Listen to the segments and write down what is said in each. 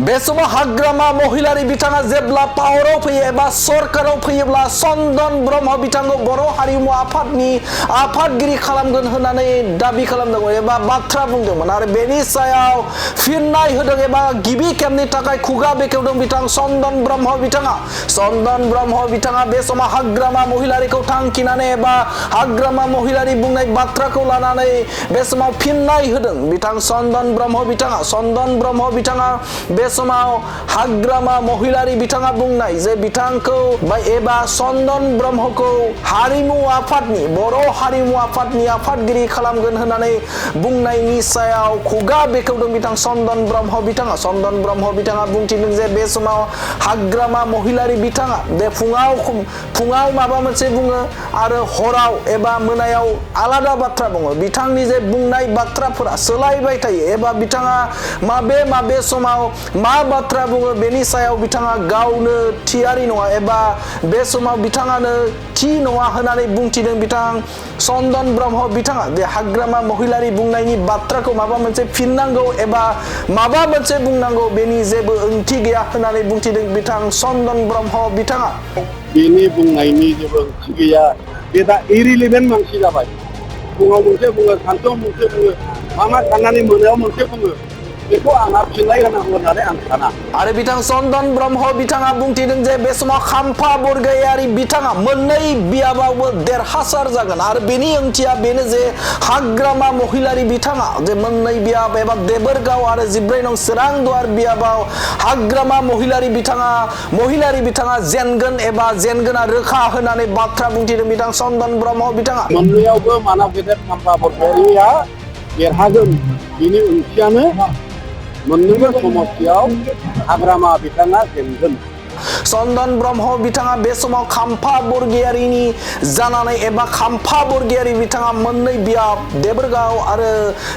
बे समाव हाग्रामा महिलारि बिथाङा जेब्ला पावाराव फैयो एबा सरकाराव फैयोब्ला चन्दन ब्रह्म बिथांखौ बर' हारिमु आफादनि आफादगिरि खालामगोन होननानै दाबि खालामदोंमोन एबा बाथ्रा बुंदोंमोन आरो बेनि सायाव फिननाय होदों एबा गिबि खेबनि थाखाय खुगा बेखेवदों बिथां चन्दन ब्रह्म बिथाङा। चन्दन ब्रह्म बिथाङा बे समाव हाग्रामा महिलारिखौ थांखिनानै एबा हाग्रामा महिलारि बुंनाय बाथ्राखौ लानानै बे समाव फिननाय होदों बिथां चन्दन ब्रह्म बिथाङा। चन्दन ब्रह्म बिथाङा बे समाव हाग्रामा महिलारि बिथाङा बुंनाय जे बिथांखौ एबा चन्दन ब्रह्मखौ हारिमु आफादनि बर' हारिमु आफादनि आफादगिरि खालामगोन होननानै बुंनायनि सायाव खुगा बेखेवदों बिथां चन्दन ब्रह्म बिथाङा। चन्दन ब्रह्म बिथाङा बुंथिदों जे बे समाव हाग्रामा महिलारि बिथाङा बे फुङाव माबा मोनसे बुङो आरो हराव एबा मोनायाव आलादा बाथ्रा बुङो। बिथांनि जे बुंनाय बाथ्राफोरा सोलायबाय थायो एबा बिथाङा माबे समाव मा बाथ्रा बुङो बेनि सायाव बिथाङा गावनो थियारि नङा एबा बे समाव बिथाङानो थि नङा होननानै बुंथिदों बिथां चन्दन ब्रह्म बिथाङा। बे हाग्रामा महिलारि बुंनायनि बाथ्राखौ माबा मोनसे फिननांगौ एबा माबा मोनसे बुंनांगौ बेनि जेबो ओंथि गैया होननानै बुंथिदों बिथां चन्दन ब्रह्म बिथाङा। बेनि बुंनायनि जेबो ओंथि गैया, बे दा इरिलिभेन्ट मानसि जाबाय। फुङाव मोनसे बुङो, सानसुआव मोनसे बुङो, मा साननानै मोनायाव मोनसे बुङो, बेखौ आंहा फिननाय होनांगौ होननानै आं साना। आरो बिथां चन्दन ब्रह्म बिथाङा बुंथिदों जे बे समाव खाम्फा बरगयारि बिथाङा मोननै बियाबावबो देरहासार जागोन आरो बेनि ओंथिया बेनो जे हाग्रामा महिलारि बिथाङा जे मोननै बियाब एबा देबोरगाव आरो 14 नं सोरांदुवार बियाबाव हाग्रामा महिलारि बिथाङा जेनगोन एबा जेनगोना रोखा होननानै बाथ्रा बुंथिदों बिथां चन्दन ब्रह्म बिथाङा। मोननैयावबो मानव गेदेर खाम्फा बरगयारिया देरहागोन, बिनि ओंथियानो मोननैबो समस्तियाव हाग्रामा बिथाङा जेनगोन। चन्दन ब्रह्म बिथाङा बे समाव खाम्फा बरगयारिनि जानानै एबा खाम्फा बरगयारि बिथाङा मोननै बियाब देबोरगाव आरो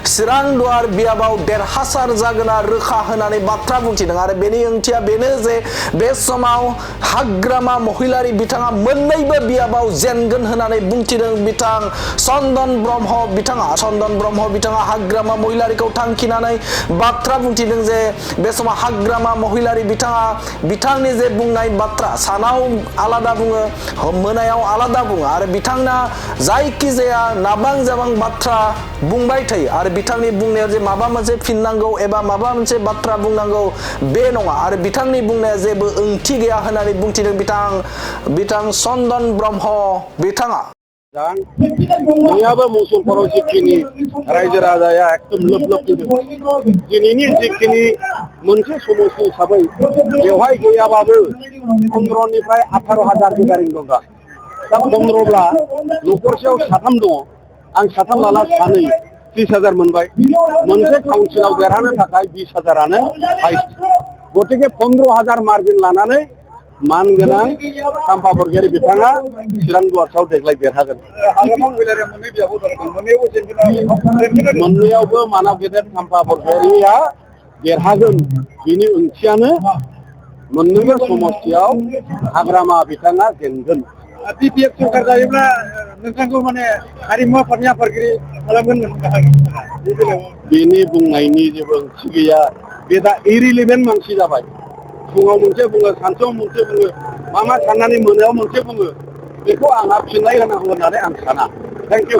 सोरांदुवार बियाबाव देरहासार जागोना रोखा होननानै बाथ्रा बुंथिदों आरो बेनि ओंथिया बेनो जे बे समाव हाग्रामा महिलारि बिथाङा मोननैबो बियाबाव जेनगोन होननानै बुंथिदों बिथां चन्दन ब्रह्म बिथाङा। चन्दन ब्रह्म बिथाङा हाग्रामा महिलारिखौ थांखिनानै बाथ्रा बुंथिदों जे बे समाव हाग्रामा महिलारि बिथाङा बिथांनि जे बुंनाय बाथ्रा सानाव आलादा बुङो, मोनायाव आलादा बुङो आरो बिथांना जायखिजाया नाबां जाबां बाथ्रा बुंबाय थायो आरो बिथांनि बुंनायाव जे माबा मोनसे फिननांगौ एबा माबा मोनसे बाथ्रा बुंनांगौ बे नङा आरो बिथांनि बुंनाया जेबो ओंथि गैया होननानै बुंथिदों बिथां चन्दन ब्रह्म बिथाङा। बयहाबो मुसलपुराव जिखिनि रायजो राजाया एकदम लोब लोब फैदों, दिनैनि जिखिनि मोनसे समस्या हिसाबै बेवहाय गैयाबाबो 15निफ्राय 18,000 बिगारिं दं। दा 15ब्ला न'खरसेयाव साथाम दङ, आं साथाम लाना सानै 30,000 मोनबाय। मोनसे काउन्सिलाव देरहानो थाखाय 20,000आनो हाइस्ट, गतिके 15,000 मार्जिन लानानै मानगोनां खाम्फा बरगयारि बिथाङा चिरांदुवारसाव देग्लाय देरहागोन। मोननैयावबो मानव गेदेर खाम्फा बरगयारिया देरहागोन, बिनि ओंथियानो मोननैबो समस्तियाव हाग्रामा बिथाङा जेनगोन। बिपिएफ सरकार जायोब्ला नोंथांखौ माने हारिमु आफादनि आफादगिरि खालामगोन। बेनि बुंनायनि जेबो ओंथि गैया, बे दा इरिलिभेन्ट मानसि जाबाय। फुङाव मोनसे बुङो, सानसुआव मोनसे बुङो, मा साननानै मोनायाव मोनसे बुङो, बेखौ आंहा फिननाय होनांगौ होननानै आं साना। Thank you.